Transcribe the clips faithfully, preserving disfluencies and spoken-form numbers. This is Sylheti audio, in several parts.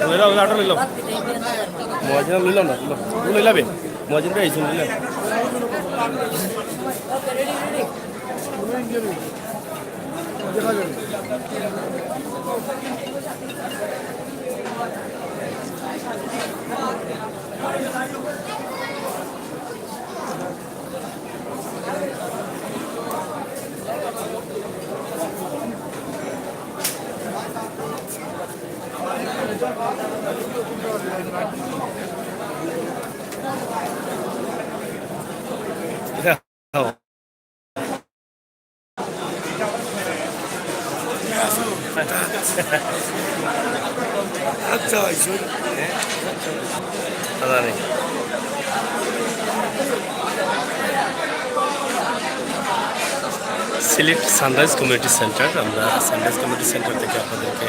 লইলাম, লইলাম, লইলাম। মুয়াজ্জিন লইলাম না, লইলাম। লইলাবে। মুয়াজ্জিন ভাই আইছেন, লইলাম। আচ্ছা, ভাই, শোন। সিলেট সানরাইজ কমিউনিটি সেন্টার, আমরা সানরাইজ কমিউনিটি সেন্টার থেকে আপনাদেরকে,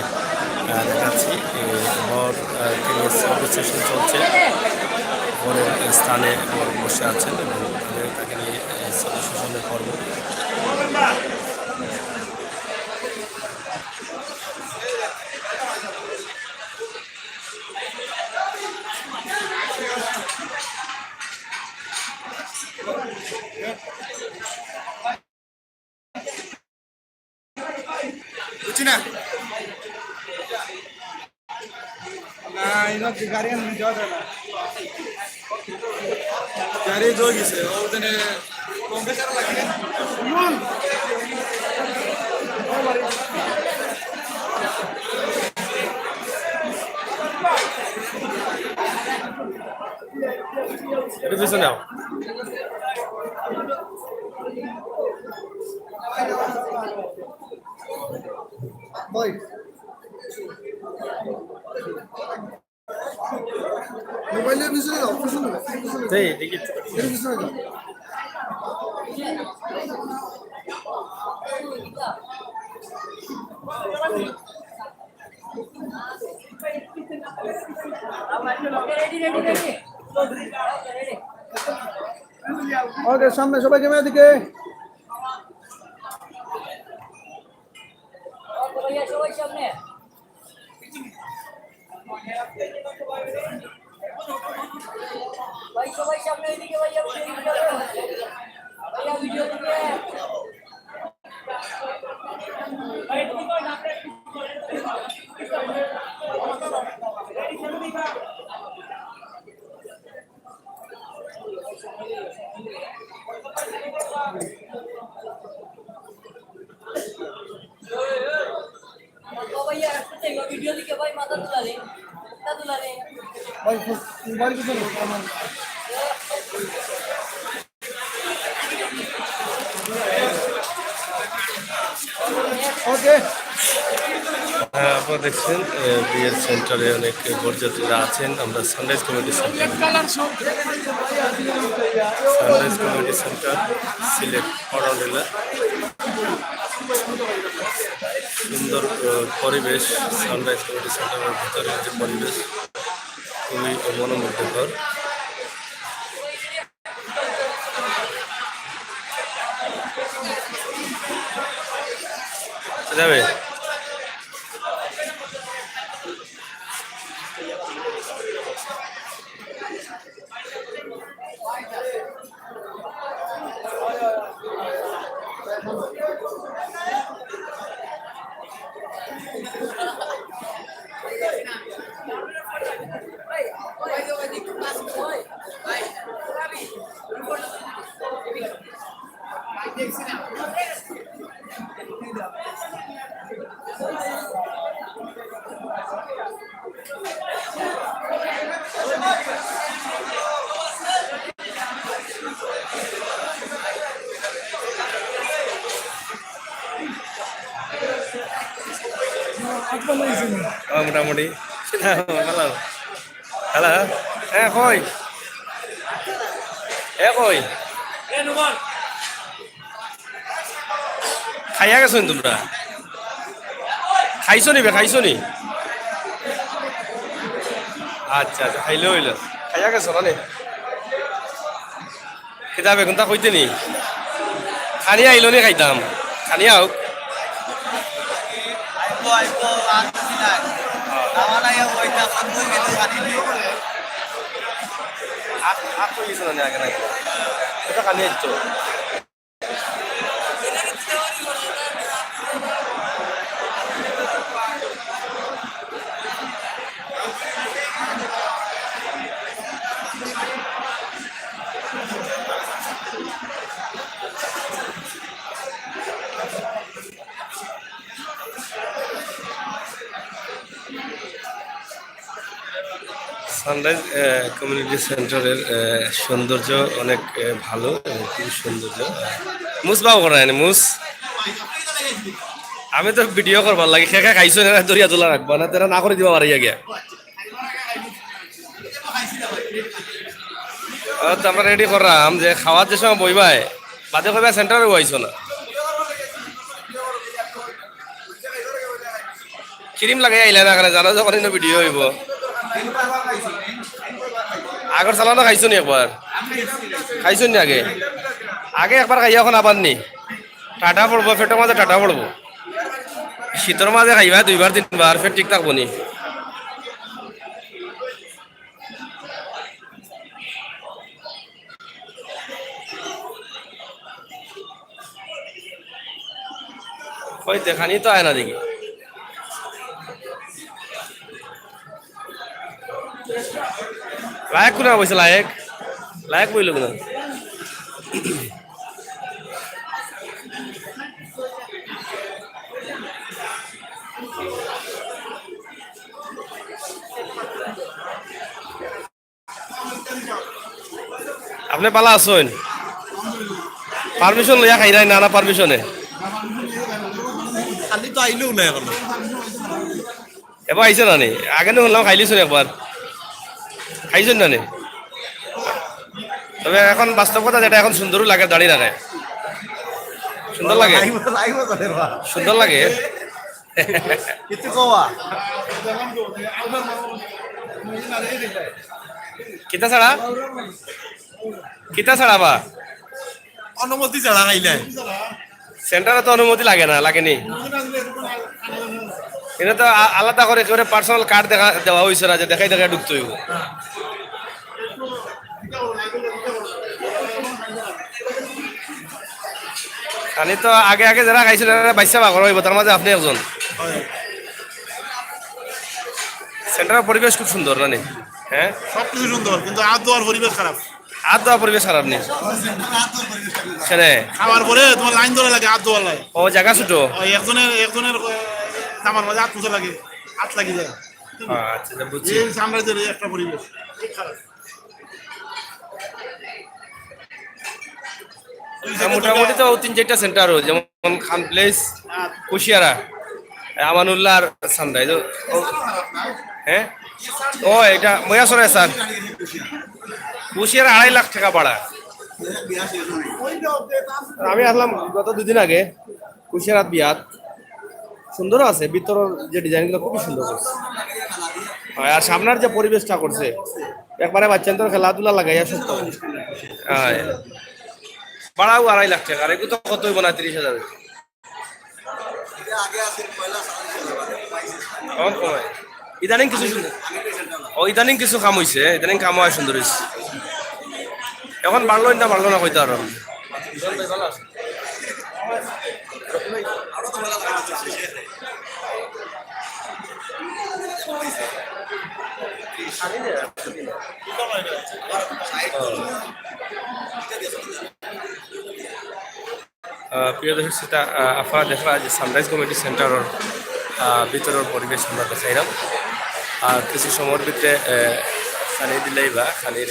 আহ, দেখাচ্ছি। এই ভর, আহ, তিনের সেশন চলছে। ভরের স্থানে ভর বসে আছেন এবং তাদের, তাকে নিয়ে, আহ, সেশনের পর্ব। বুঝছি না। না, এবার গাড়ি আনতে যাওয়া যায় না। গাড়ি জয় গেছে, ও ওখানে কংগ্রেস আর লাগে। এটা পিছনে আও। ভাই, মোবাইলের পিছনে যাও, পিছনে যাও, পিছনে যাও। এই, দেখি। এর পিছনে যাও। ওকে, সামনে সবাই ক্যামেরার দিকে। ভাই, সবাই সামনে, এদিকে ভাই, ভাইয়া, ভিডিও দিকে। ওকে। হ্যাঁ, আপনারা দেখছেন, এ, বিয়ের সেন্টারে অনেক বরযাত্রীরা আছেন। আমরা sunrise community centre, sunrise community centre, Sylhet, পাঠানটিলা। সুন্দর, এ, পরিবেশ, সানরাইজ কমিউনিটি সেন্টারের ভিতরে যে পরিবেশ, খুবই মনোমুগ্ধকর। যাবে। ও, মোটামুটি। ভালো। হ্যালো, হ্যাঁ, কই? এ, কই? খাইয়া গেছো নি তোমরা? খাইছো নি বে, খাইছো নি? আচ্ছা, আচ্ছা, খাইলে অইলো। খাইয়া গেছো না নি? কিতা বেগুনটা কইতে নি? খানি আইলো নি খাইতাম। খানি আউক। আইবো, আর কিছু নাই। হ্যাঁ। নামালাইয়া ওইটা সব দুই মিনিট পানি দিও। আর, আর তো কিছু না, আগে নাই। এটা খালি একটু। সানরাইজ, আহ, কমিউনিটি সেন্টারের, আহ, সৌন্দর্য অনেক, আহ, ভালো এবং খুবই সৌন্দর্য। মুস বাবু করা এনে, মুস। আমি তো ভিডিও করবার লাগি, খে খে খাইছো না, দরিয়া তোলা রাখবা না, তারা না করে দিবা বাড়াইয়া গিয়া। আর তো আমরা রেডি করলাম যে খাওয়ার যে সময় বইবায়, বাদে কইবা সেন্টারে বইছো না। ক্রিম লাগাই আইলা না কেনে? জানো যখন ইনো ভিডিও হইব। আগর চালানো খাইছো নি একবার? খাইছো নি আগে? আগে একবার খাইয়া এখন আবার নি? টাটা পড়বো, পেটর মাঝে টাটা পড়বো। শীতর মাঝে খাইবা দুইবার তিনবার, পেট ঠিক থাকবো নি? কই দেখানি তো আয় না দেখি। লায়েক কোনা বইছে, লায়েক? লায়েক বইল কোনা? আপনি ভালা আছইন? পারমিশন লইয়া খাইরায় না, না পারমিশনে? খালি তো আইলেও না এখনো। এবার আইছে না নি? আগে তো শুনলাম খাইলিছইন একবার। খাইছইন না নি? তবে এখন বাস্তব কথা যেটা, এখন সুন্দরও লাগে দাড়ি রাখে। সুন্দর লাগে? আইবো, আইবো করে বা। সুন্দর লাগে? কিছু কওয়া। কিতা ছাড়া? কিতা ছাড়া বা? অনুমতি ছাড়া খাইলে। সেন্টারে তো অনুমতি লাগে না, লাগেনি? এটা তো আ-, আলাদা করে একেবারে পার্সোনাল কার্ড দেখা, দেওয়া হইছে না যে দেখাই দেখাই ঢুকতে হইব। খালি তো আগে আগে যারা খাইছিল, তারা বাইশটা বাঘর হইব, তার মাঝে আপনি একজন। সেন্টারের পরিবেশ খুব সুন্দর, না নি? হ্যাঁ? সব কিছু সুন্দর, কিন্তু হাত ধোয়ার পরিবেশ খারাপ। হাত ধোয়ার পরিবেশ খারাপ নি? সেনে? খাওয়ার পরে তোমার লাইন ধরা লাগে হাত ধোয়ার লাগে। ও, জায়গা ছোট। ওই একজনের, একজনের, আহ, জামার মাঝে হাত মুছা লাগে, হাত লাগি যায়। আচ্ছা, আচ্ছা, বুঝছি। এই সানরাইজের এই একটা পরিবেশ, খুব খারাপ। মোটামুটি তো তিন চারটা সেন্টার, যেমন খান প্লেস, কুশিয়ারা, আমানুল্লাহ আর সানরাইজ। ও, ও, হ্যাঁ? ও, এটা ময়াসরা স্যার। কুশিয়ারা আড়াই লাখ টাকা ভাড়া। আমি আসলাম গত দুদিন আগে। কুশিয়ারাত বিয়াত সুন্দর আছে, ভিতরের যে ডিজাইনগুলো খুবই সুন্দর করছে। হয়, আর সামনের যে পরিবেশটা করছে, একবারে বাচ্চাদের খেলাধুলা লাগাইয়া সত্য। হয়। ভাড়াও আড়াই লাখ টাকা, আর এগুলো তো কত হইব না, তিরিশ হাজার। কম কমায়। ইদানিং কিছু সুন্দর। ও, ইদানিং কিছু কাম হইছে, ইদানিং কামও হয় সুন্দর হইছে। এখন বাড়লো না, বাড়লো না, কইতে পারো। আহ, প্রিয় দর্শক শ্রোতা, আহ, আপনারা দেখরা যে সানরাইজ কমিউনিটি সেন্টারর, আহ, ভিতরর পরিবেশ আমরা দেখাইলাম। আর কিছু সময়র ভিতরে, আহ, খানি দিলাই বা খানির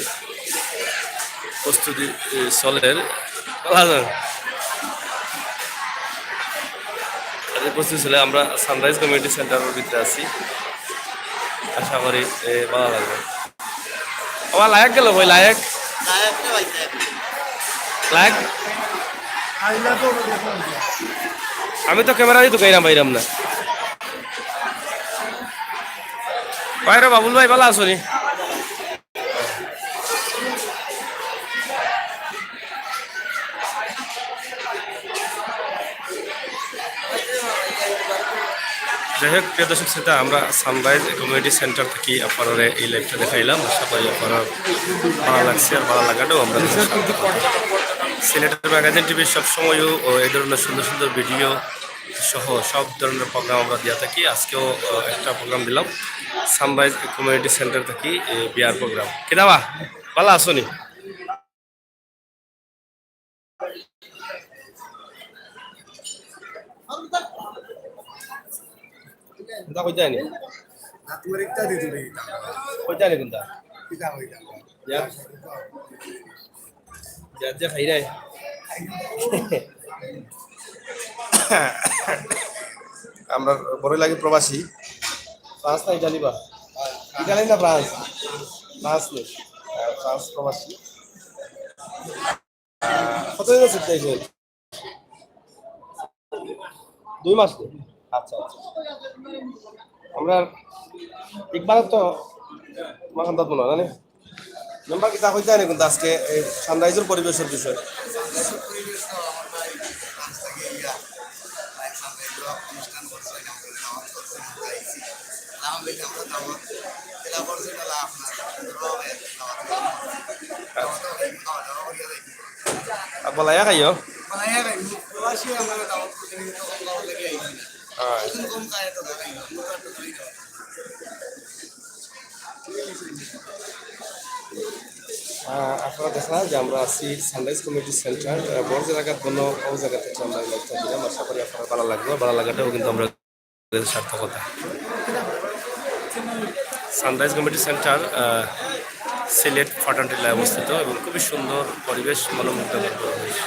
প্রস্তুতি, আহ, চলের। ভালো আছেন? খানির প্রস্তুতি চলে। আমরা সানরাইজ কমিউনিটি সেন্টারর ভিতরে আছি। আশা করি, আহ, ভালো লাগবে। আমার লায়েক গেল কই, লায়েক? লায়েক রে ভাই, লায়েক। লায়েক? আমি তো ক্যামেরা দিয়ে ঢুকাইলাম, পাইলাম না। ভাই রে, বাবুল ভাই, ভালো আছো নি? যাই হোক, প্রিয় দর্শক শ্রোতা, আমরা সানরাইজ কমিউনিটি সেন্টার থাকি আপনারারে এই লাইভটা দেখাইলাম। আশা করি আপনারার ভালা লাগছে, আর ভালা লাগাটাউ আমরার সার্থকতা। সিলেটের ম্যাগাজিন টিভি সবসময়ও, ও, এই ধরনের সুন্দর সুন্দর ভিডিও সহ সব ধরনের প্রোগ্রাম আমরা দিয়া থাকি। আজকেও, ও, একটা প্রোগ্রাম দিলাম সানরাইজ কমিউনিটি সেন্টার থাকি, এ, বিয়ার প্রোগ্রাম। কিতা বা, ভালা আছো নি? কুনটা কইতায় নি? না, তোমার একটা দিতে দিই, দাম। কইতায় নি কুনটা? কিতা কইতাম? যা। যা, যা খাই নাই। আমরা বড় লাগে প্রবাসী। ফ্রান্স না ইটালি বা? ইটালি না ফ্রান্স? ফ্রান্স নি। আহ, ফ্রান্স প্রবাসী। কতদিন আছে দেশে? দুই মাস নি? আচ্ছা, আচ্ছা। আমরা ইকবাল তো তোমার সন্তান মনে হয়, জানি? মেম্বার কিতা কইতায় নি কুনটা আজকে এই সানরাইজর পরিবেশর বিষয়ে? পরিবেশ তো আমার ভাই আজ থেকে ইয়া, ভাই সানরাইজর অনুষ্ঠান করছে, আমরা দাওয়াত করছে, আমরা আইছি। আলহামদুলিল্লাহ, আমরা দাওয়াত, এলা করছে, এলা আপনার সুন্দরভাবে দাওয়াত করছে। দাওয়াত হবে, খাওয়া দাওয়া করিয়া যাইবো। আর বলাইয়া খাইও। বলাইয়া খাইবো। প্রবাসী আমরা দাওয়াত করতে গেলে তখন দাওয়াত লাগে আইছি না। হ্যাঁ। এখন কম খায় তো খাইবো, আমরা তো খাই না। আহ, আপনারা দেখরা যে আমরা আছি সানরাইজ কমিউনিটি সেন্টার, আহ, বড় জায়গা কোনো, ও জায়গা থেকে আমরা এই লাইভটা দিলাম। আশা করি আপনারা ভালা লাগবো, ভালা লাগাটাও কিন্তু আমরা সার্থকতা। সানরাইজ কমিউনিটি সেন্টার, আহ, সিলেট পাঠানটিলায় অবস্থিত এবং খুবই সুন্দর পরিবেশ, মনোমুগ্ধকর পরিবেশ।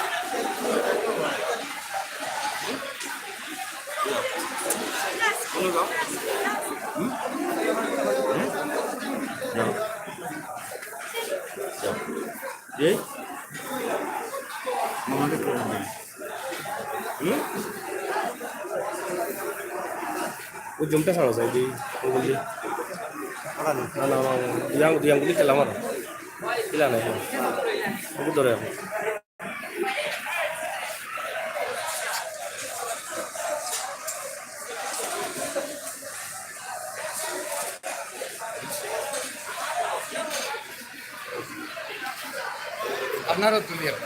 এই? মামাকে করে দিন। হুম? ওই জুমটা ছাড়ো, ওই যে, ওই যে। না, না, না, না, দুই আঙ্গুল, দুই আঙ্গুলি খেলা মারো। খেলা নাই, হ্যাঁ। ওকে ধরে রাখো। আপনারও তুলি এখন।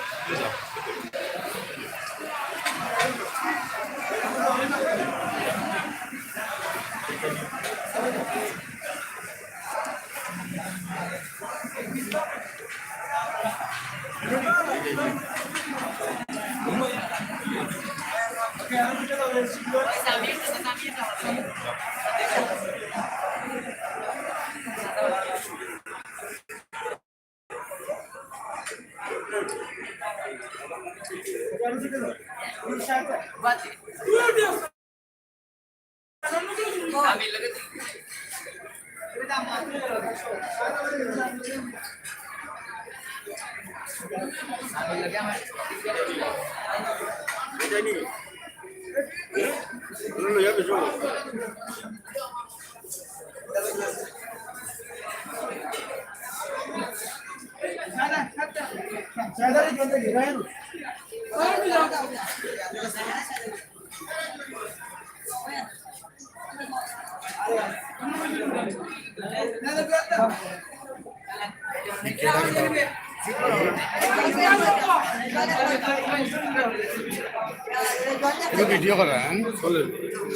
ভিডিও করা, হ্যাঁ? চলে।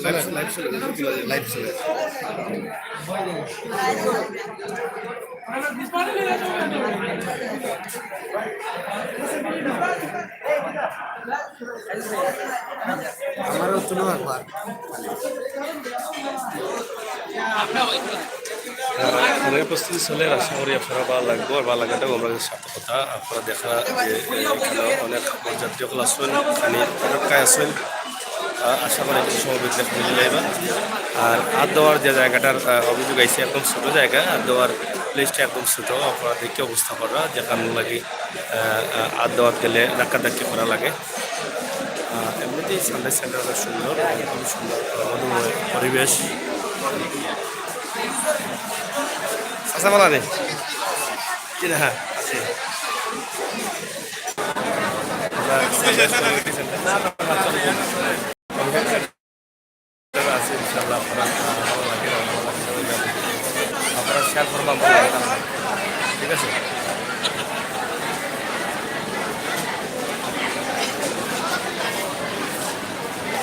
লাইভ, লাইভ চলে। লাইভ চলে। আমারও তুলো একবার। অনেক প্রস্তুতি চলে, আশা করি আপনারা ভালা লাগবো, আর ভালা লাগাটাও আমরা সার্থকতা। আপনারা দেখরা যে, এ, এখানে অনেক বরযাত্রী সকল আছেন, মানে, অপেক্ষায় আছেন। আ-, আশা করি কিছু সময় ভিতরে মিলি যাইবা। আর আত দেওয়ার যে জায়গাটার, আ, অভিযোগ আইছে, একদম ছোট জায়গা, আত দেওয়ার প্লেসটা একদম ছোট। আপনারা দেখে অবস্থা কররা, যেখান লাগি, আ, আ, আত দেওয়াত গেলে ধাক্কাধাক্কি করা লাগে। আ, এমনিতেই সানরাইজ সেন্টার অনেক সুন্দর, খুবই সুন্দর, আ, মনোময় পরিবেশ। আচ্ছা, বলা নেই। জি, হ্যাঁ, আছে। আমরা সানরাইজ কমিউনিটি সেন্টার। আছে, ইনশাআল্লাহ, আপনারা করবাম, ঠিক আছে?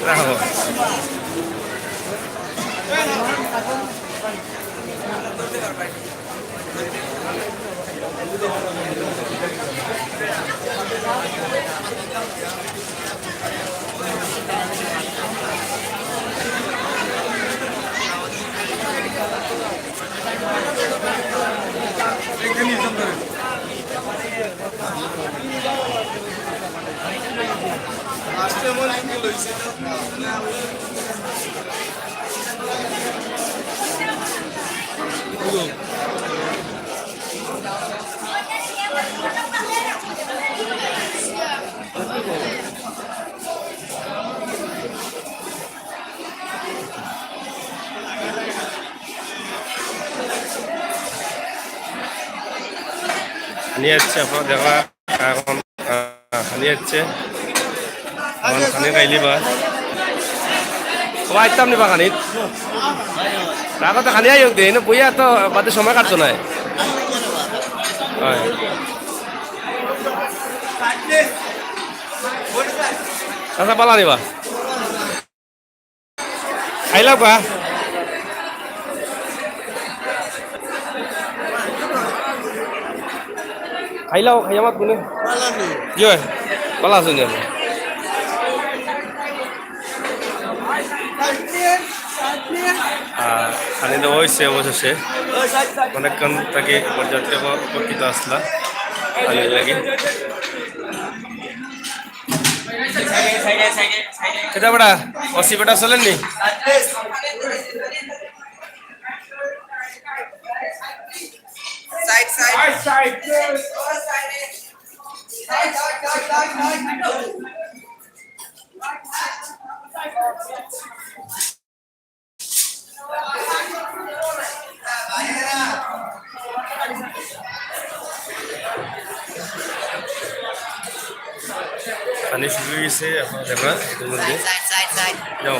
রাখো। নিয়ে যাচ্ছে আপনারা দেখা এখন, আহ, খানি হচ্ছে। এখন খানি খাইলি বা। ও, আইতাম নি বা খানিত। রাখো তো খানি আইও দে, এনে বইয়া তো বাদে সময় কাটতো নাই। হয়। আচ্ছা, পালা নিবা। খাইলাও বা। খাইলাও, খাইয়া মাত কোনে? পালানি। কি হয়? পালা আছো নি আপনি? আহ, খানি দেওয়া হয়েছে অবশেষে। অনেকক্ষণ থাকি পর্যাপ্ত উপকৃত আসলা। খানি লাগে। কেটা বেটা? অসি বেটা চলেননি? পানি শুকিয়ে গেছে, এখন দেখা ইতিমধ্যে। যাও।